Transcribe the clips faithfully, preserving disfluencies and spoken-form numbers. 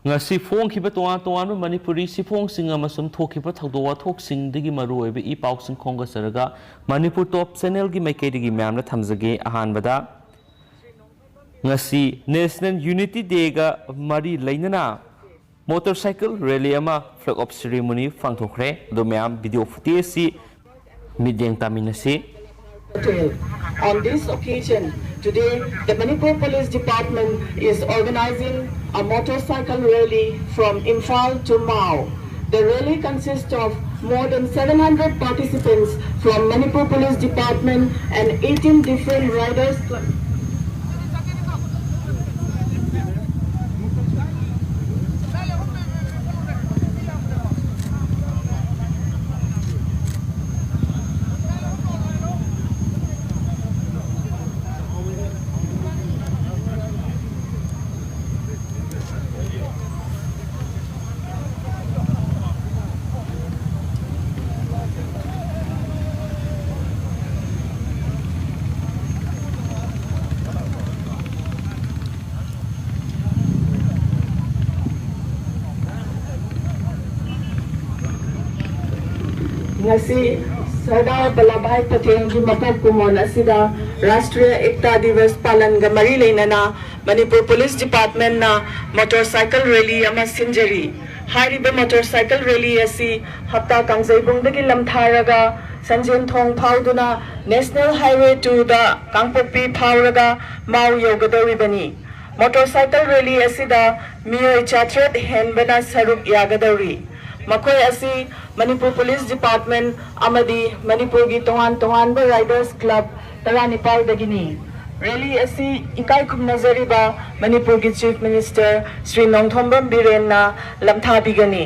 ꯉꯁꯤ ꯐꯣꯡꯈꯤꯕ ꯇꯣꯉꯥꯟ ꯇꯣꯉꯥꯟꯕ ꯃꯅꯤꯄꯨꯔꯤ ꯁꯤꯐꯣꯡꯁꯤꯡ ꯑꯃꯁꯨꯡ ꯊꯣꯛꯈꯤꯕ ꯊꯧꯗꯣꯛ ꯋꯥꯊꯣꯛꯁꯤꯡꯗꯒꯤ ꯃꯔꯨꯑꯣꯏꯕ ꯏ ꯄꯥꯎꯁꯤꯡ ꯈꯣꯝꯒꯠꯆꯔꯒ ꯃꯅꯤꯄꯨꯔ ꯇꯣꯞ ꯆꯦꯅꯦꯜꯒꯤ ꯃꯥꯏꯀꯩꯗꯒꯤ ꯃꯌꯥꯝꯗ ꯊꯝꯖꯒꯦ꯫ ꯑꯍꯥꯟꯕꯗ ꯉꯁꯤ ꯅꯦꯁꯅꯦꯜ ꯌꯨꯅꯤꯇꯤ ꯗꯦꯒ ꯃꯔꯤ ꯂꯩꯅꯅ ꯃꯣꯇꯣꯔꯁꯥꯏꯀꯜ ꯔꯦꯂꯤ ꯑꯃ ꯐ꯭ꯂꯦꯒ ꯑꯣꯐ ꯁꯦꯔꯦꯃꯣꯅꯤ ꯄꯥꯡꯊꯣꯛꯈ꯭ꯔꯦ꯫ ꯑꯗꯣ ꯃꯌꯥꯝ ꯚꯤꯗꯤꯑꯣ ꯐꯨꯇꯦꯖꯁꯤ ꯃꯤꯠꯌꯦꯡ ꯇꯥꯃꯤꯟꯅꯁꯤ꯫ On this occasion, today, the Manipur Police Department is organizing a motorcycle rally from Imphal to Mao. The rally consists of more than seven hundred participants from Manipur Police Department and eighteen different riders. ꯉꯁꯤ ꯁꯔꯗꯥꯔ ꯕꯜꯂꯚꯚꯥꯏ ꯄꯇꯦꯜꯒꯤ ꯃꯄꯣꯛ ꯀꯨꯝꯑꯣꯟ ꯑꯁꯤꯗ ꯔꯥꯁꯇ꯭ꯔꯤꯌꯥ ꯏꯛꯇꯥ ꯗꯤꯕꯁ ꯄꯥꯂꯟꯒ ꯃꯔꯤ ꯂꯩꯅꯅ Manipur police ꯗꯤꯄꯥꯔꯠꯃꯦꯟꯅ ꯃꯣꯇꯣꯔꯁꯥꯏꯀꯜ rally ꯑꯃ ꯁꯤꯟꯖꯔꯤ꯫ ꯍꯥꯏꯔꯤꯕ ꯃꯣꯇꯣꯔꯁꯥꯏꯀꯜ rally ꯑꯁꯤ ꯍꯞꯇꯥ ꯀꯥꯡꯖꯩꯕꯨꯡꯗꯒꯤ ꯂꯝꯊꯥꯔꯒ ꯁꯟꯖꯦꯟꯊꯣꯡ ꯐꯥꯎꯗꯨꯅ ꯅꯦꯁꯅꯦꯜ ꯍꯥꯏꯋꯦ ꯇꯨꯗ ꯀꯥꯡꯄꯣꯛꯄꯤ ꯐꯥꯎꯔꯒ ꯃꯥꯎ ꯌꯧꯒꯗꯧꯔꯤꯕꯅꯤ꯫ ꯃꯣꯇꯣꯔꯁꯥꯏꯀꯜ ꯔꯦꯂꯤ ꯑꯁꯤꯗ ꯃꯤꯑꯣꯏ ꯆꯥꯇ꯭ꯔꯦꯠ ꯍꯦꯟꯕꯅ ꯁꯔꯨꯛ ꯌꯥꯒꯗꯧꯔꯤ꯫ ꯃꯈꯣꯏ ꯑꯁꯤ ꯃꯅꯤꯄꯨꯔ ꯄꯨꯂꯤꯁ ꯗꯤꯄꯥꯔꯠꯃꯦꯟ ꯑꯃꯗꯤ ꯃꯅꯤꯄꯨꯔꯒꯤ ꯇꯣꯉꯥꯟ ꯇꯣꯉꯥꯟꯕ ꯔꯥꯏꯗꯔꯁ ꯀ꯭ꯂꯕ ꯇꯔꯥꯅꯤꯄꯥꯜꯗꯒꯤꯅꯤ꯫ ꯔꯦꯂꯤ ꯑꯁꯤ ꯏꯀꯥꯏ ꯈꯨꯝꯅꯖꯔꯤꯕ ꯃꯅꯤꯄꯨꯔꯒꯤ ꯆꯤꯐ ꯃꯤꯅꯤꯁꯇꯔ ꯁ꯭ꯔꯤ ꯅꯣꯡꯊꯣꯝꯕꯝ ꯕꯤꯔꯦꯟꯅ ꯂꯝꯊꯥꯕꯤꯒꯅꯤ꯫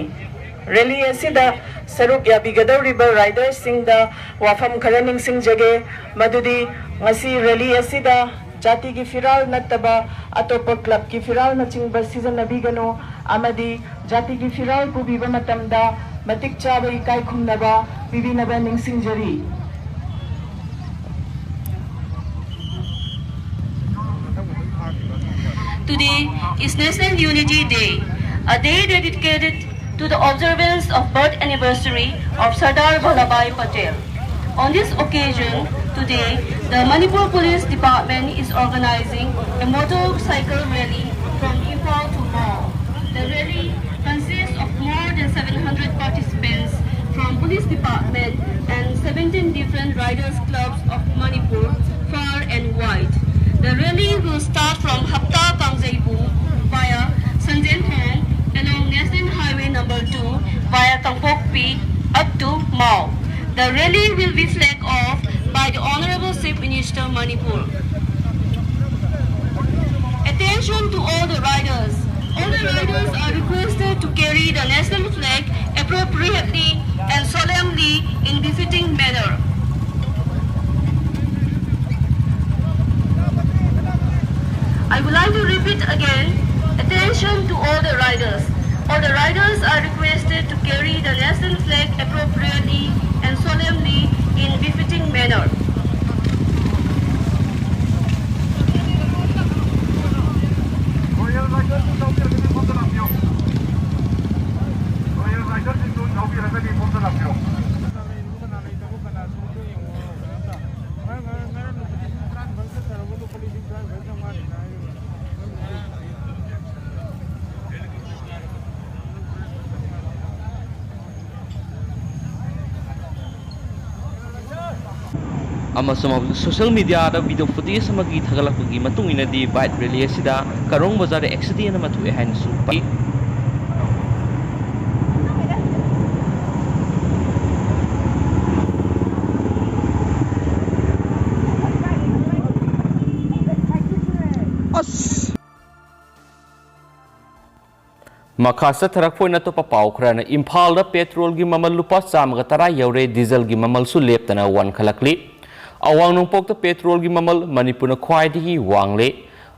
ꯔꯦꯂꯤ ꯑꯁꯤꯗ ꯁꯔꯨꯛ ꯌꯥꯕꯤꯒꯗꯧꯔꯤꯕ ꯔꯥꯏꯗꯔꯁꯤꯡꯗ ꯋꯥꯐꯝ ꯈꯔ ꯅꯤꯡꯁꯤꯡꯖꯒꯦ, ꯃꯗꯨꯗꯤ ꯉꯁꯤ ꯔꯦꯂꯤ ꯑꯁꯤꯗ ꯖꯥꯇꯤꯒꯤ ꯐꯤꯔꯥꯜ ꯅꯠꯇꯕ ꯑꯇꯣꯞꯄ ꯀ꯭ꯂꯕꯀꯤ ꯐꯤꯔꯥꯜꯅꯆꯤꯡꯕ ꯁꯤꯖꯤꯟꯅꯕꯤꯒꯅꯨ ꯑꯃꯗꯤ ꯖꯥꯇꯤꯒꯤ ꯐꯤꯔꯥꯜ ꯄꯨꯕꯤꯕ ꯃꯇꯝꯗ ꯃꯇꯤꯛ ꯆꯥꯕ ꯏꯀꯥꯏ ꯈꯨꯝꯅꯕ ꯄꯤꯕꯤꯅꯕ ꯅꯤꯡꯁꯤꯡꯖꯔꯤ꯫ Today is National Unity Day. A day dedicated to the observance of birth anniversary of Sardar Vallabhbhai Patel. On this occasion, today, the Manipur Police Department is organizing a motorcycle rally from Imphal to Mhow. The rally consists of more than seven hundred participants from police department and seventeen different riders clubs of Manipur, far and wide. The rally will start from Hapta Kangjeibung via Sanjenthong along National Highway number two via Kangpokpi up to Mhow. The rally will be flagged off by the Honorable Chief Minister Manipur. Attention to all the riders. All the riders are requested to carry the national flag appropriately and solemnly in befitting manner. I would like to repeat again, attention to all the riders. All the riders are requested to carry the national flag appropriately and solemnly in befitting manner. Royal Riders ꯁꯤꯡꯗꯨ ꯌꯥꯎꯕꯤꯔꯒꯗꯤ ꯐꯣꯝꯗ ꯂꯥꯛꯄꯤꯔꯣ꯫ ꯑꯃꯁꯨꯡ ꯍꯧꯖꯤꯛ social media ꯗ video footage ꯑꯃꯒꯤ ꯊꯥꯒꯠꯂꯛꯄꯒꯤ ꯃꯇꯨꯡ ꯏꯟꯅꯗꯤ, bike rally ꯑꯁꯤꯗ ꯀꯔꯣꯡ ꯕꯖꯥꯔꯗ accident ꯑꯃ ꯊꯣꯛꯑꯦ ꯍꯥꯏꯅꯁꯨ ꯄꯥꯏ꯫ ꯑꯁ! ꯃꯈꯥ ꯆꯠꯊꯔꯛꯄ ꯑꯣꯏꯅ ꯑꯇꯣꯞꯄ ꯄꯥꯎ ꯈꯔꯅ, ꯏꯝꯐꯥꯜꯗ petrol ꯒꯤ ꯃꯃꯜ ꯂꯨꯄꯥ ꯆꯥꯝꯃꯒ ꯇꯔꯥ ꯌꯧꯔꯦ, diesel ꯒꯤ ꯃꯃꯜꯁꯨ ꯂꯦꯞꯇꯅ ꯋꯥꯡꯈꯠꯂꯛꯂꯤ꯫ ꯑꯋꯥꯡ ꯅꯣꯡꯄꯣꯛꯇ petrol ꯒꯤ ꯃꯃꯜ ꯃꯅꯤꯄꯨꯔꯅ ꯈ꯭ꯋꯥꯏꯗꯒꯤ ꯋꯥꯡꯂꯦ꯫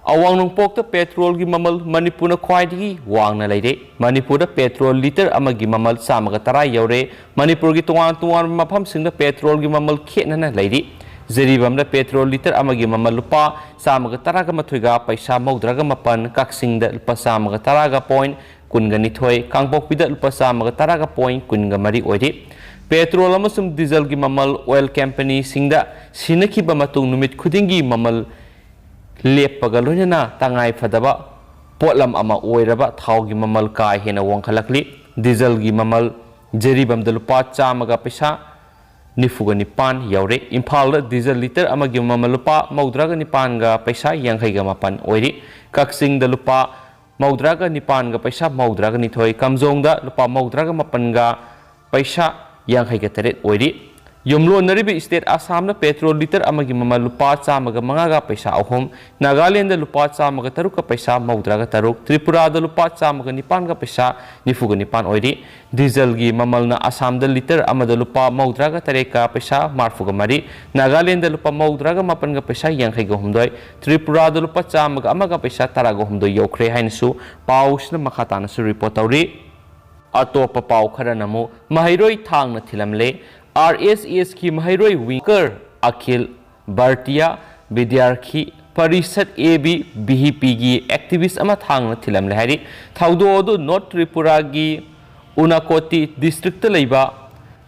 ꯑꯋꯥꯡ ꯅꯣꯡꯄꯣꯛꯇ petrol ꯒꯤ ꯃꯃꯜ ꯃꯅꯤꯄꯨꯔꯅ ꯈ꯭ꯋꯥꯏꯗꯒꯤ ꯋꯥꯡꯅ ꯂꯩꯔꯦ꯫ ꯃꯅꯤꯄꯨꯔꯗ petrol litre ꯑꯃꯒꯤ ꯃꯃꯜ ꯆꯥꯝꯃꯒ ꯇꯔꯥ ꯌꯧꯔꯦ꯫ ꯃꯅꯤꯄꯨꯔꯒꯤ ꯇꯣꯉꯥꯟ ꯇꯣꯉꯥꯟꯕ ꯃꯐꯝꯁꯤꯡꯗ petrol ꯒꯤ ꯃꯃꯜ ꯈꯦꯠꯅꯅ ꯂꯩꯔꯤ꯫ ꯖꯤꯔꯤꯕꯥꯝꯗ petrol litre ꯑꯃꯒꯤ ꯃꯃꯜ ꯂꯨꯄꯥ ꯆꯥꯝꯃꯒ ꯇꯔꯥꯒ ꯃꯥꯊꯣꯏꯒ ꯄꯩꯁꯥ ꯃꯧꯗ꯭ꯔꯥꯒ ꯃꯥꯄꯟ, ꯀꯛꯆꯤꯡꯗ ꯂꯨꯄꯥ ꯆꯥꯝꯃꯒ ꯇꯔꯥꯒ point ꯀꯨꯟꯒ ꯅꯤꯊꯣꯏ, ꯀꯥꯡꯄꯣꯛꯄꯤꯗ ꯂꯨꯄꯥ ꯆꯥꯝꯃꯒ ꯇꯔꯥꯒ point ꯀꯨꯟꯒ ꯃꯔꯤ ꯑꯣꯏꯔꯤ꯫ ꯄꯦꯇ꯭ꯔꯣꯜ ꯑꯃꯁꯨꯡ ꯗꯤꯖꯜꯒꯤ ꯃꯃꯜ ꯑꯣꯏꯜ ꯀꯝꯄꯅꯤꯁꯤꯡꯗ ꯁꯤꯟꯅꯈꯤꯕ ꯃꯇꯨꯡ ꯅꯨꯃꯤꯠ ꯈꯨꯗꯤꯡꯒꯤ ꯃꯃꯜ ꯂꯦꯞꯄꯒ ꯂꯣꯏꯅꯅ ꯇꯉꯥꯏ ꯐꯗꯕ ꯄꯣꯠꯂꯝ ꯑꯃ ꯑꯣꯏꯔꯕ ꯊꯥꯎꯒꯤ ꯃꯃꯜ ꯀꯥ ꯍꯦꯟꯅ ꯋꯥꯡꯈꯠꯂꯛꯂꯤ꯫ ꯗꯤꯖꯜꯒꯤ ꯃꯃꯜ ꯖꯔꯤꯕꯝꯗ ꯂꯨꯄꯥ ꯆꯥꯝꯃꯒ ꯄꯩꯁꯥ ꯅꯤꯐꯨꯒ ꯅꯤꯄꯥꯟ ꯌꯧꯔꯦ꯫ ꯏꯝꯐꯥꯜꯗ ꯗꯤꯖꯜ ꯂꯤꯇꯔ ꯑꯃꯒꯤ ꯃꯃꯜ ꯂꯨꯄꯥ ꯃꯧꯗ꯭ꯔꯥꯒ ꯅꯤꯄꯥꯟꯒ ꯄꯩꯁꯥ ꯌꯥꯡꯈꯩꯒ ꯃꯥꯄꯟ ꯑꯣꯏꯔꯤ꯫ ꯀꯛꯆꯤꯡꯗ ꯂꯨꯄꯥ ꯃꯧꯗ꯭ꯔꯥꯒ ꯅꯤꯄꯥꯟꯒ ꯄꯩꯁꯥ ꯃꯧꯗ꯭ꯔꯥꯒ ꯅꯤꯊꯣꯏ, ꯀꯥꯝꯖꯣꯡꯗ ꯂꯨꯄꯥ ꯃꯧꯗ꯭ꯔꯥꯒ ꯃꯥꯄꯟꯒ ꯄꯩꯁꯥ ꯌꯥꯡꯈꯩꯒ ꯇꯔꯦꯠ ꯑꯣꯏꯔꯤ꯫ ꯌꯨꯝꯂꯣꯟꯅꯔꯤꯕ state ꯑꯁꯥꯝꯅ ꯄꯦꯇ꯭ꯔꯣꯜ ꯂꯤꯇꯔ ꯑꯃꯒꯤ ꯃꯃꯜ ꯂꯨꯄꯥ ꯆꯥꯝꯃꯒ ꯃꯉꯥꯒ ꯄꯩꯁꯥ ꯑꯍꯨꯝ, ꯅꯥꯒꯥꯂꯦꯟꯗ ꯂꯨꯄꯥ ꯆꯥꯝꯃꯒ ꯇꯔꯨꯛꯀ ꯄꯩꯁꯥ ꯃꯧꯗ꯭ꯔꯥꯒ ꯇꯔꯨꯛ, ꯇ꯭ꯔꯤꯄꯨꯔꯥꯗ ꯂꯨꯄꯥ ꯆꯥꯝꯃꯒ ꯅꯤꯄꯥꯟꯒ ꯄꯩꯁꯥ ꯅꯤꯐꯨꯒ ꯅꯤꯄꯥꯟ ꯑꯣꯏꯔꯤ꯫ ꯗꯤꯖꯜꯒꯤ ꯃꯃꯜꯅ ꯑꯁꯥꯝꯗ ꯂꯤꯇꯔ ꯑꯃꯗ ꯂꯨꯄꯥ ꯃꯧꯗ꯭ꯔꯥꯒ ꯇꯔꯦꯠꯀ ꯄꯩꯁꯥ ꯃꯔꯐꯨꯒ ꯃꯔꯤ, ꯅꯥꯒꯥꯂꯦꯟꯗ ꯂꯨꯄꯥ ꯃꯧꯗ꯭ꯔꯥꯒ ꯃꯥꯄꯟꯒ ꯄꯩꯁꯥ ꯌꯥꯡꯈꯩꯒ ꯍꯨꯝꯗꯣꯏ, ꯇ꯭ꯔꯤꯄꯨꯔꯥꯗ ꯂꯨꯄꯥ ꯆꯥꯝꯃꯒ ꯑꯃꯒ ꯄꯩꯁꯥ ꯇꯔꯥꯒ ꯍꯨꯝꯗꯣꯏ ꯌꯧꯈ꯭ꯔꯦ ꯍꯥꯏꯅꯁꯨ ꯄꯥꯎꯁꯤꯅ ꯃꯈꯥ ꯇꯥꯅꯁꯨ ꯔꯤꯄꯣꯔꯠ ꯇꯧꯔꯤ꯫ ꯑꯇꯣꯞꯄ ꯄꯥꯎ ꯈꯔꯅ ꯑꯃꯨꯛ ꯃꯍꯩꯔꯣꯏ ꯊꯥꯡꯅ ꯊꯤꯜꯂꯝꯂꯦ꯫ RSSꯀꯤ ꯃꯍꯩꯔꯣꯏ ꯋꯤꯡꯀꯔ ꯑꯈꯤꯜ ꯚꯥꯔꯇꯤꯌꯥ ꯕꯤꯗ꯭ꯌꯥꯔꯊꯤ ꯄꯔꯤꯁꯠ, ABVPꯒꯤ activist ꯑꯃ ꯊꯥꯡꯅ ꯊꯤꯜꯂꯝꯂꯦ ꯍꯥꯏꯔꯤ꯫ ꯊꯧꯗꯣꯛ ꯑꯗꯨ ꯅꯣꯔꯠ ꯇ꯭ꯔꯤꯄꯨꯔꯥꯒꯤ ꯎꯅꯥꯀꯣꯇꯤ districtꯇ ꯂꯩꯕ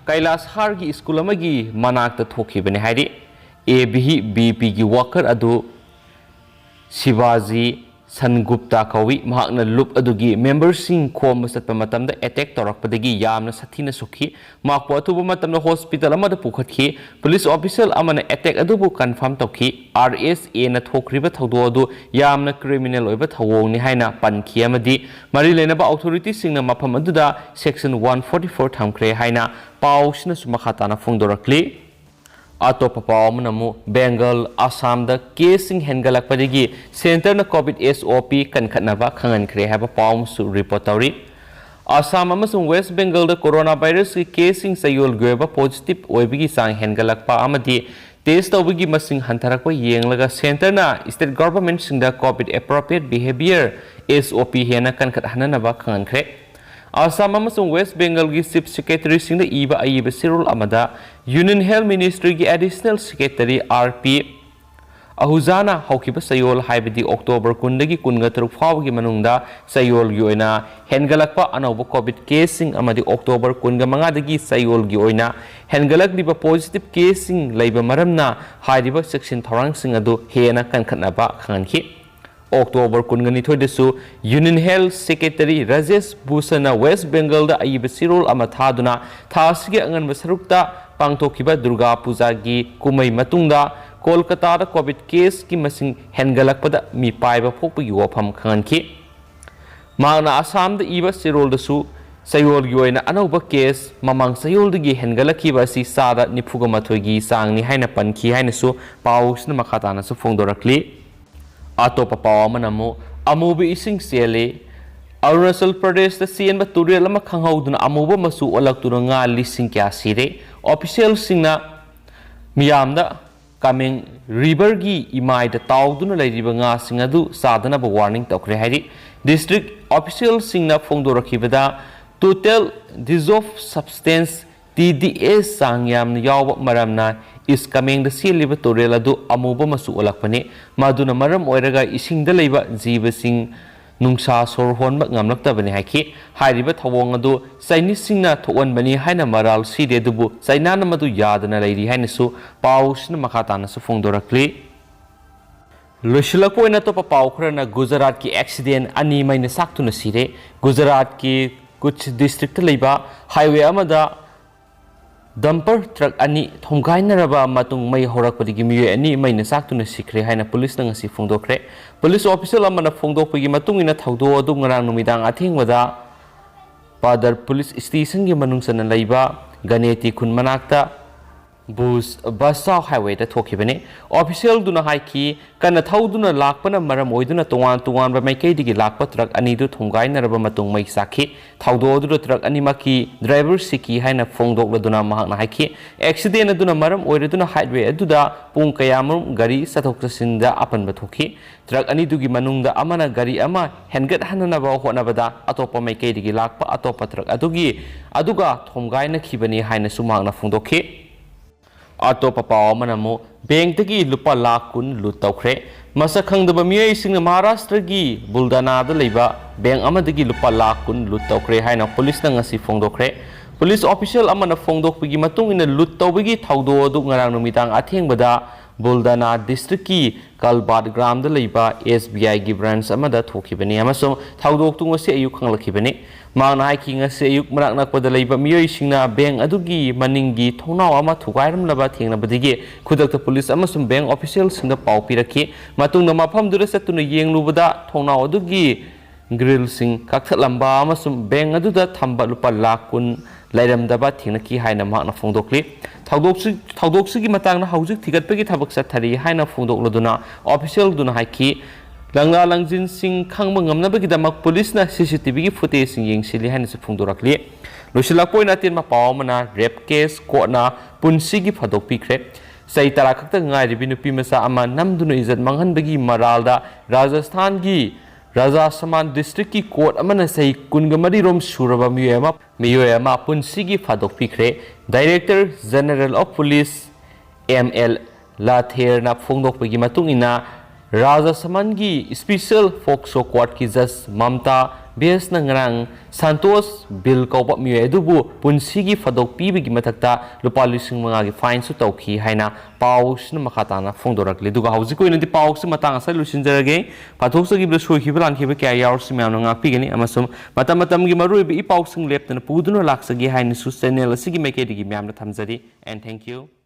ꯀꯩꯂꯥꯁꯍꯥꯔꯒꯤ ꯁ꯭ꯀꯨꯜ ꯑꯃꯒꯤ ꯃꯅꯥꯛꯇ ꯊꯣꯛꯈꯤꯕꯅꯤ ꯍꯥꯏꯔꯤ꯫ ABVPꯒꯤ worker ꯑꯗꯨ ꯁꯤꯕꯥꯖꯤ ꯁꯟꯒꯨꯞꯇꯥ ꯀꯧꯏ꯫ ꯃꯍꯥꯛꯅ ꯂꯨꯞ ꯑꯗꯨꯒꯤ memberꯁꯤꯡ ꯈꯣꯝꯕ ꯆꯠꯄ ꯃꯇꯝꯗ attack ꯇꯧꯔꯛꯄꯗꯒꯤ ꯌꯥꯝꯅ ꯁꯥꯊꯤꯅ ꯁꯣꯛꯈꯤ꯫ ꯃꯍꯥꯛꯄꯨ ꯑꯊꯨꯕ ꯃꯇꯝꯗ hospital ꯑꯃꯗ ꯄꯨꯈꯠꯈꯤ꯫ Police official ꯑꯃꯅ attack ꯑꯗꯨꯕꯨ confirm ꯇꯧꯈꯤ꯫ RSAꯅ ꯊꯣꯛꯈ꯭ꯔꯤꯕ ꯊꯧꯗꯣꯛ ꯑꯗꯨ ꯌꯥꯝꯅ criminal ꯑꯣꯏꯕ ꯊꯧꯑꯣꯡꯅꯤ ꯍꯥꯏꯅ ꯄꯟꯈꯤ ꯑꯃꯗꯤ ꯃꯔꯤ ꯂꯩꯅꯕ authorityꯁꯤꯡꯅ ꯃꯐꯝ ꯑꯗꯨꯗ section one forty four ꯊꯝꯈ꯭ꯔꯦ ꯍꯥꯏꯅ ꯄꯥꯎꯁꯤꯅꯁꯨ ꯃꯈꯥ ꯇꯥꯅ ꯐꯣꯡꯗꯣꯔꯛꯂꯤ꯫ ꯑꯇꯣꯞꯄ ꯄꯥꯎ ꯑꯃꯅ ꯑꯃꯨꯛ ꯕꯦꯡꯒꯜ, ꯑꯁꯥꯝꯗ caseꯁꯤꯡ ꯍꯦꯟꯒꯠꯂꯛꯄꯗꯒꯤ centreꯅ COVID SOP ꯀꯟꯈꯠꯅꯕ ꯈꯪꯍꯟꯈ꯭ꯔꯦ ꯍꯥꯏꯕ ꯄꯥꯎ ꯑꯃꯁꯨ report ꯇꯧꯔꯤ꯫ ꯑꯁꯥꯝ ꯑꯃꯁꯨꯡ West Bengalꯗ coronavirusꯀꯤ caseꯁꯤꯡ ꯆꯌꯣꯜꯒꯤ ꯑꯣꯏꯕ positive ꯑꯣꯏꯕꯒꯤ ꯆꯥꯡ ꯍꯦꯟꯒꯠꯂꯛꯄ ꯑꯃꯗꯤ test ꯇꯧꯕꯒꯤ ꯃꯁꯤꯡ ꯍꯟꯊꯔꯛꯄ ꯌꯦꯡꯂꯒ centreꯅ state governmentꯁꯤꯡꯗ COVID appropriate behaviour, SOP, ꯍꯦꯟꯅ ꯀꯟꯈꯠꯍꯟꯅꯅꯕ ꯈꯪꯍꯟꯈ꯭ꯔꯦ꯫ ꯑꯁꯥꯝ ꯑꯃꯁꯨꯡ West Bengalꯒꯤ Chief Secretaryꯁꯤꯡꯗ ꯏꯕ ꯑꯏꯕ ꯆꯦꯔꯣꯜ ꯑꯃꯗ Union Health Ministryꯒꯤ Additional Secretary R P ꯑꯍꯨꯖꯥꯅ ꯍꯧꯈꯤꯕ ꯆꯌꯣꯜ, ꯍꯥꯏꯕꯗꯤ ꯑꯣꯛꯇꯣꯕꯔ ꯀꯨꯟꯗꯒꯤ ꯀꯨꯟꯒ ꯇꯔꯨꯛ ꯐꯥꯎꯕꯒꯤ ꯃꯅꯨꯡꯗ ꯆꯌꯣꯜꯒꯤ ꯑꯣꯏꯅ ꯍꯦꯟꯒꯠꯂꯛꯄ ꯑꯅꯧꯕ ꯀꯣꯚꯤꯗ ꯀꯦꯁꯁꯤꯡ ꯑꯃꯗꯤ ꯑꯣꯛꯇꯣꯕꯔ ꯀꯨꯟꯒ ꯃꯉꯥꯗꯒꯤ ꯆꯌꯣꯜꯒꯤ ꯑꯣꯏꯅ ꯍꯦꯟꯒꯠꯂꯛꯂꯤꯕ ꯄꯣꯖꯤꯇꯤꯚ ꯀꯦꯁꯁꯤꯡ ꯂꯩꯕ ꯃꯔꯝꯅ ꯍꯥꯏꯔꯤꯕ ꯆꯦꯛꯁꯤꯟ ꯊꯧꯔꯥꯡꯁꯤꯡ ꯑꯗꯨ ꯍꯦꯟꯅ ꯀꯟꯈꯠꯅꯕ ꯈꯪꯍꯟꯈꯤ꯫ ꯑꯣꯛꯇꯣꯕꯔ ꯀꯨꯟꯒ ꯅꯤꯊꯣꯏꯗꯁꯨ Union Health Secretary ꯔꯥꯖꯦꯁ ꯚꯨꯁꯟꯅ ꯋꯦꯁ ꯕꯦꯡꯒꯜꯗ ꯑꯏꯕ ꯆꯦꯔꯣꯜ ꯑꯃ ꯊꯥꯗꯨꯅ ꯊꯥ ꯑꯁꯤꯒꯤ ꯑꯉꯟꯕ ꯁꯔꯨꯛꯇ ꯄꯥꯡꯊꯣꯛꯈꯤꯕ ꯗꯨꯔꯒꯥ ꯄꯨꯖꯥꯒꯤ ꯀꯨꯝꯍꯩ ꯃꯇꯨꯡꯗ ꯀꯣꯜꯀꯇꯥꯗ ꯀꯣꯚꯤꯗ ꯀꯦꯁꯀꯤ ꯃꯁꯤꯡ ꯍꯦꯟꯒꯠꯂꯛꯄꯗ ꯃꯤꯄꯥꯏꯕ ꯄꯣꯛꯄꯒꯤ ꯋꯥꯐꯝ ꯈꯪꯍꯟꯈꯤ꯫ ꯃꯍꯥꯛꯅ ꯑꯁꯥꯝꯗ ꯏꯕ ꯆꯦꯔꯣꯜꯗꯁꯨ ꯆꯌꯣꯜꯒꯤ ꯑꯣꯏꯅ ꯑꯅꯧꯕ ꯀꯦꯁ ꯃꯃꯥꯡ ꯆꯌꯣꯜꯗꯒꯤ ꯍꯦꯟꯒꯠꯂꯛꯈꯤꯕ ꯑꯁꯤ ꯆꯥꯗ ꯅꯤꯐꯨꯒ ꯃꯥꯊꯣꯏꯒꯤ ꯆꯥꯡꯅꯤ ꯍꯥꯏꯅ ꯄꯟꯈꯤ ꯍꯥꯏꯅꯁꯨ ꯄꯥꯎꯁꯤꯅ ꯃꯈꯥ ꯇꯥꯅꯁꯨ ꯐꯣꯡꯗꯣꯔꯛꯂꯤ꯫ ꯑꯇꯣꯞꯄ ꯄꯥꯎ ꯑꯃꯅ ꯑꯃꯨꯛ ꯑꯃꯨꯕ ꯏꯁꯤꯡ ꯆꯦꯜꯂꯤ꯫ ꯑꯔꯨꯅꯥꯆꯜ ꯄ꯭ꯔꯗꯦꯁꯇ ꯆꯦꯟꯕ ꯇꯨꯔꯦꯜ ꯑꯃ ꯈꯪꯍꯧꯗꯅ ꯑꯃꯨꯕ ꯃꯆꯨ ꯑꯣꯜꯂꯛꯇꯨꯅ ꯉꯥ ꯂꯤꯁꯤꯡ ꯀꯌꯥ ꯁꯤꯔꯦ꯫ ꯑꯣꯐꯤꯁꯤꯌꯦꯜꯁꯤꯡꯅ ꯃꯤꯌꯥꯝꯗ ꯀꯥꯃꯦꯡ ꯔꯤꯚꯔꯒꯤ ꯏꯃꯥꯏꯗ ꯇꯥꯎꯗꯨꯅ ꯂꯩꯔꯤꯕ ꯉꯥꯁꯤꯡ ꯑꯗꯨ ꯆꯥꯗꯅꯕ ꯋꯥꯔꯅꯤꯡ ꯇꯧꯈ꯭ꯔꯦ ꯍꯥꯏꯔꯤ꯫ ꯗꯤꯁꯇ꯭ꯔꯤꯛ ꯑꯣꯐꯤꯁꯤꯌꯦꯜꯁꯤꯡꯅ ꯐꯣꯡꯗꯣꯔꯛꯈꯤꯕꯗ, total dissolved substance, T D S, ꯆꯥꯡ ꯌꯥꯝꯅ ꯌꯥꯎꯕ ꯃꯔꯝꯅ ꯏꯁ ꯀꯥꯃꯦꯡꯗ ꯆꯦꯜꯂꯤꯕ ꯇꯨꯔꯦꯜ ꯑꯗꯨ ꯑꯃꯨꯕ ꯃꯆꯨ ꯑꯣꯜꯂꯛꯄꯅꯤ꯫ ꯃꯗꯨꯅ ꯃꯔꯝ ꯑꯣꯏꯔꯒ ꯏꯁꯤꯡꯗ ꯂꯩꯕ ꯖꯤꯕꯁꯤꯡ ꯅꯨꯡꯁꯥ ꯁꯣꯔ ꯍꯣꯟꯕ ꯉꯝꯂꯛꯇꯕꯅꯤ ꯍꯥꯏꯈꯤ꯫ ꯍꯥꯏꯔꯤꯕ ꯊꯧꯑꯣꯡ ꯑꯗꯨ ꯆꯥꯏꯅꯤꯁꯁꯤꯡꯅ ꯊꯣꯛꯍꯟꯕꯅꯤ ꯍꯥꯏꯅ ꯃꯔꯥꯜ ꯁꯤꯔꯦ, ꯑꯗꯨꯕꯨ ꯆꯥꯏꯅꯥꯅ ꯃꯗꯨ ꯌꯥꯗꯅ ꯂꯩꯔꯤ ꯍꯥꯏꯅꯁꯨ ꯄꯥꯎꯁꯤꯅ ꯃꯈꯥ ꯇꯥꯅꯁꯨ ꯐꯣꯡꯗꯣꯔꯛꯂꯤ꯫ ꯂꯣꯏꯁꯤꯜꯂꯛꯄ ꯑꯣꯏꯅ ꯑꯇꯣꯞꯄ ꯄꯥꯎ ꯈꯔꯅ ꯒꯨꯖꯔꯥꯠꯀꯤ ꯑꯦꯛꯁꯤꯗꯦꯟ ꯑꯅꯤ ꯃꯩꯅ ꯆꯥꯛꯇꯨꯅ ꯁꯤꯔꯦ꯫ ꯒꯨꯖꯔꯥꯠꯀꯤ ꯀꯨꯆ ꯗꯤꯁꯇ꯭ꯔꯤꯛꯇ ꯂꯩꯕ ꯍꯥꯏꯋꯦ ꯑꯃꯗ ꯗꯝꯄꯔ ꯇ꯭ꯔꯛ ꯑꯅꯤ ꯊꯣꯝꯒꯥꯏꯅꯔꯕ ꯃꯇꯨꯡ ꯃꯩ ꯍꯧꯔꯛꯄꯗꯒꯤ ꯃꯤꯑꯣꯏ ꯑꯅꯤ ꯃꯩꯅ ꯆꯥꯛꯇꯨꯅ ꯁꯤꯈ꯭ꯔꯦ ꯍꯥꯏꯅ ꯄꯨꯂꯤꯁꯅ ꯉꯁꯤ ꯐꯣꯡꯗꯣꯛꯈ꯭ꯔꯦ꯫ ꯄꯨꯂꯤꯁ ꯑꯣꯐꯤꯁꯤꯌꯦꯜ ꯑꯃꯅ ꯐꯣꯡꯗꯣꯛꯄꯒꯤ ꯃꯇꯨꯡ ꯏꯟꯅ ꯊꯧꯗꯣꯛ ꯑꯗꯨ ꯉꯔꯥꯡ ꯅꯨꯃꯤꯗꯥꯡ ꯑꯊꯦꯡꯕꯗ ꯄꯥꯗꯔ ꯄꯨꯂꯤꯁ ꯁ꯭ꯇꯦꯁꯟꯒꯤ ꯃꯅꯨꯡ ꯆꯟꯅ ꯂꯩꯕ ꯒꯅꯦꯇꯤ ꯈꯨꯟ ꯃꯅꯥꯛꯇ ꯕꯨꯁ ꯕꯁ ꯆꯥꯎ ꯍꯥꯏꯋꯦꯗ ꯊꯣꯛꯈꯤꯕꯅꯤ꯫ ꯑꯣꯐꯤꯁꯤꯌꯦꯜꯗꯨꯅ ꯍꯥꯏꯈꯤ, ꯀꯟꯅ ꯊꯧꯗꯨꯅ ꯂꯥꯛꯄꯅ ꯃꯔꯝ ꯑꯣꯏꯗꯨꯅ ꯇꯣꯉꯥꯟ ꯇꯣꯉꯥꯟꯕ ꯃꯥꯏꯀꯩꯗꯒꯤ ꯂꯥꯛꯄ ꯇ꯭ꯔꯛ ꯑꯅꯤꯗꯨ ꯊꯣꯝꯒꯥꯏꯅꯔꯕ ꯃꯇꯨꯡ ꯃꯩ ꯆꯥꯛꯈꯤ꯫ ꯊꯧꯗꯣꯛ ꯑꯗꯨꯗ ꯇ꯭ꯔꯛ ꯑꯅꯤꯃꯛꯀꯤ ꯗ꯭ꯔꯥꯏꯚꯔ ꯁꯤꯈꯤ ꯍꯥꯏꯅ ꯐꯣꯡꯗꯣꯛꯂꯗꯨꯅ ꯃꯍꯥꯛꯅ ꯍꯥꯏꯈꯤ, ꯑꯦꯛꯁꯤꯗꯦꯟ ꯑꯗꯨꯅ ꯃꯔꯝ ꯑꯣꯏꯔꯗꯨꯅ ꯍꯥꯏꯋꯦ ꯑꯗꯨꯗ ꯄꯨꯡ ꯀꯌꯥꯃꯔꯨꯝ ꯒꯥꯔꯤ ꯆꯠꯊꯣꯛ ꯆꯠꯁꯤꯟꯗ ꯑꯄꯟꯕ ꯊꯣꯛꯈꯤ꯫ ꯇ꯭ꯔꯛ ꯑꯅꯤꯗꯨꯒꯤ ꯃꯅꯨꯡꯗ ꯑꯃꯅ ꯒꯥꯔꯤ ꯑꯃ ꯍꯦꯟꯒꯠꯍꯟꯅꯅꯕ ꯍꯣꯠꯅꯕꯗ ꯑꯇꯣꯞꯄ ꯃꯥꯏꯀꯩꯗꯒꯤ ꯂꯥꯛꯄ ꯑꯇꯣꯞꯄ ꯇ꯭ꯔꯛ ꯑꯗꯨꯒꯤ, ꯑꯗꯨꯒ ꯊꯣꯝꯒꯥꯏꯅꯈꯤꯕꯅꯤ ꯍꯥꯏꯅꯁꯨ ꯃꯍꯥꯛꯅ ꯐꯣꯡꯗꯣꯛꯈꯤ꯫ ꯑꯇꯣꯞꯄ ꯄꯥꯎ ꯑꯃꯅ ꯑꯃꯨꯛ ꯕꯦꯡꯛꯇꯒꯤ ꯂꯨꯄꯥ ꯂꯥꯈ ꯀꯨꯟ ꯂꯨꯠ ꯇꯧꯈ꯭ꯔꯦ꯫ ꯃꯁꯛ ꯈꯪꯗꯕ ꯃꯤꯑꯣꯏꯁꯤꯡꯅ ꯃꯍꯥꯔꯥꯁꯇ꯭ꯔꯒꯤ ꯕꯨꯜꯗꯥꯅꯥꯗ ꯂꯩꯕ ꯕꯦꯡꯛ ꯑꯃꯗꯒꯤ ꯂꯨꯄꯥ ꯂꯥꯈ ꯀꯨꯟ ꯂꯨꯠ ꯇꯧꯈ꯭ꯔꯦ ꯍꯥꯏꯅ ꯄꯨꯂꯤꯁꯅ ꯉꯁꯤ ꯐꯣꯡꯗꯣꯛꯈ꯭ꯔꯦ꯫ ꯄꯨꯂꯤꯁ ꯑꯣꯐꯤꯁꯤꯌꯦꯜ ꯑꯃꯅ ꯐꯣꯡꯗꯣꯛꯄꯒꯤ ꯃꯇꯨꯡ ꯏꯟꯅ, ꯂꯨꯠ ꯇꯧꯕꯒꯤ ꯊꯧꯗꯣꯛ ꯑꯗꯨ ꯉꯔꯥꯡ ꯅꯨꯃꯤꯗꯥꯡ ꯑꯊꯦꯡꯕꯗ ꯕꯨꯜꯗꯥꯅꯥ ꯗꯤꯁꯇ꯭ꯔꯤꯛꯀꯤ ꯀꯜꯕꯥꯠ ꯒ꯭ꯔꯥꯝꯗ ꯂꯩꯕ ꯑꯦꯁ ꯕꯤ ꯑꯥꯏꯒꯤ ꯕ꯭ꯔꯥꯟꯆ ꯑꯃꯗ ꯊꯣꯛꯈꯤꯕꯅꯤ ꯑꯃꯁꯨꯡ ꯊꯧꯗꯣꯛꯇꯨ ꯉꯁꯤ ꯑꯌꯨꯛ ꯈꯪꯂꯛꯈꯤꯕꯅꯤ꯫ ꯃꯍꯥꯛꯅ ꯍꯥꯏꯈꯤ, ꯉꯁꯤ ꯑꯌꯨꯛ ꯃꯅꯥꯛ ꯅꯛꯄꯗ ꯂꯩꯕ ꯃꯤꯑꯣꯏꯁꯤꯡꯅ ꯕꯦꯡꯛ ꯑꯗꯨꯒꯤ ꯃꯅꯤꯡꯒꯤ ꯊꯣꯡꯅꯥꯎ ꯑꯃ ꯊꯨꯒꯥꯏꯔꯝꯂꯕ ꯊꯦꯡꯅꯕꯗꯒꯤ ꯈꯨꯗꯛꯇ ꯄꯨꯂꯤꯁ ꯑꯃꯁꯨꯡ ꯕꯦꯡꯛ ꯑꯣꯐꯤꯁꯤꯌꯦꯜꯁꯤꯡꯗ ꯄꯥꯎ ꯄꯤꯔꯛꯈꯤ꯫ ꯃꯇꯨꯡꯗ ꯃꯐꯝꯗꯨꯗ ꯆꯠꯇꯨꯅ ꯌꯦꯡꯂꯨꯕꯗ, ꯊꯣꯡꯅꯥꯎ ꯑꯗꯨꯒꯤ ꯒ꯭ꯔꯤꯜꯁꯤꯡ ꯀꯛꯊꯠꯂꯝꯕ ꯑꯃꯁꯨꯡ ꯕꯦꯡꯛ ꯑꯗꯨꯗ ꯊꯝꯕ ꯂꯨꯄꯥ ꯂꯥꯈ ꯀꯨꯟ ꯂꯩꯔꯝꯗꯕ ꯊꯦꯡꯅꯈꯤ ꯍꯥꯏꯅ ꯃꯍꯥꯛꯅ ꯐꯣꯡꯗꯣꯛꯂꯤ꯫ ꯊꯧꯗꯣꯛꯁꯤ-, ꯊꯧꯗꯣꯛꯁꯤꯒꯤ ꯃꯇꯥꯡꯗ ꯍꯧꯖꯤꯛ ꯊꯤꯒꯠꯄꯒꯤ ꯊꯕꯛ ꯆꯠꯊꯔꯤ ꯍꯥꯏꯅ ꯐꯣꯡꯗꯣꯛꯂꯗꯨꯅ, ꯑꯣꯐꯤꯁꯤꯌꯦꯜꯗꯨꯅ ꯍꯥꯏꯈꯤ, ꯂꯪꯂꯥ ꯂꯪꯖꯤꯟꯁꯤꯡ ꯈꯪꯕ ꯉꯝꯅꯕꯒꯤꯗꯃꯛ ꯄꯨꯂꯤꯁꯅ ꯁꯤ ꯁꯤ ꯇꯤ ꯚꯤꯒꯤ ꯐꯨꯇꯦꯖꯁꯤꯡ ꯌꯦꯡꯁꯤꯜꯂꯤ ꯍꯥꯏꯅꯁꯨ ꯐꯣꯡꯗꯣꯔꯛꯂꯤ꯫ ꯂꯣꯏꯁꯤꯜꯂꯛꯄ ꯑꯣꯏꯅ ꯑꯇꯦꯟꯕ ꯄꯥꯎ ꯑꯃꯅ, ꯔꯦꯞ ꯀꯦꯁ ꯀꯣꯔꯠꯅ ꯄꯨꯟꯁꯤꯒꯤ ꯐꯥꯗꯣꯛꯄꯤꯈ꯭ꯔꯦ꯫ ꯆꯍꯤ ꯇꯔꯥ ꯈꯛꯇ ꯉꯥꯏꯔꯤꯕꯤ ꯅꯨꯄꯤ ꯃꯆꯥ ꯑꯃ ꯅꯝꯗꯨꯅ ꯏꯖꯠ ꯃꯥꯡꯍꯟꯕꯒꯤ ꯃꯔꯥꯜꯗ ꯔꯥꯖꯁꯊꯥꯟꯒꯤ ꯔꯥꯖꯥꯁꯃꯥꯟ ꯗꯤꯁꯇ꯭ꯔꯤꯛꯀꯤ ꯀꯣꯔꯠ ꯑꯃꯅ ꯆꯍꯤ ꯀꯨꯟꯒ ꯃꯔꯤꯔꯣꯝ ꯁꯨꯔꯕ ꯃꯤꯑꯣꯏ ꯑꯃ, ꯃꯤꯑꯣꯏ ꯑꯃ ꯄꯨꯟꯁꯤꯒꯤ ꯐꯥꯗꯣꯛꯄꯤꯈ꯭ꯔꯦ꯫ Director general of police M L ꯂꯥꯊꯦꯔꯅ ꯐꯣꯡꯗꯣꯛꯄꯒꯤ ꯃꯇꯨꯡ ꯏꯟꯅ, ꯔꯥꯖꯁꯃꯥꯟꯒꯤ ꯁ꯭ꯄꯤꯁꯦꯜ ꯐꯣꯛꯁꯣ ꯀꯣꯔꯠꯀꯤ ꯖꯖ ꯃꯝꯇꯥ ꯕꯦꯁꯅ ꯉꯔꯥꯡ ꯁꯟꯇꯣꯁ ꯕꯤꯜ ꯀꯧꯕ ꯃꯤꯑꯣꯏ ꯑꯗꯨꯕꯨ ꯄꯨꯟꯁꯤꯒꯤ ꯐꯥꯗꯣꯛ ꯄꯤꯕꯒꯤ ꯃꯊꯛꯇ ꯂꯨꯄꯥ ꯂꯤꯁꯤꯡ ꯃꯉꯥꯒꯤ ꯐꯥꯏꯟꯁꯨ ꯇꯧꯈꯤ ꯍꯥꯏꯅ ꯄꯥꯎꯁꯤꯅ ꯃꯈꯥ ꯇꯥꯅ ꯐꯣꯡꯗꯣꯔꯛꯂꯤ꯫ ꯑꯗꯨꯒ ꯍꯧꯖꯤꯛꯀꯤ ꯑꯣꯏꯅꯗꯤ ꯄꯥꯎꯁꯤ ꯃꯇꯥꯡ ꯑꯁꯤꯗ ꯂꯣꯏꯁꯤꯟꯖꯔꯒꯦ꯫ ꯄꯥꯊꯣꯛꯆꯈꯤꯕꯗ ꯁꯣꯏꯈꯤꯕ ꯂꯥꯟꯈꯤꯕ ꯀꯌꯥ ꯌꯥꯎꯔꯁꯨ ꯃꯌꯥꯝꯅ ꯉꯥꯛꯄꯤꯒꯅꯤ, ꯑꯃꯁꯨꯡ ꯃꯇꯝ ꯃꯇꯝꯒꯤ ꯃꯔꯨꯑꯣꯏꯕ ꯏ ꯄꯥꯎꯁꯤꯡ ꯂꯦꯞꯇꯅ ꯄꯨꯗꯨꯅ ꯂꯥꯛꯆꯒꯦ ꯍꯥꯏꯅꯁꯨ ꯆꯦꯅꯦꯜ ꯑꯁꯤꯒꯤ ꯃꯥꯏꯀꯩꯗꯒꯤ ꯃꯌꯥꯝꯗ ꯊꯝꯖꯔꯤ꯫ And thank you.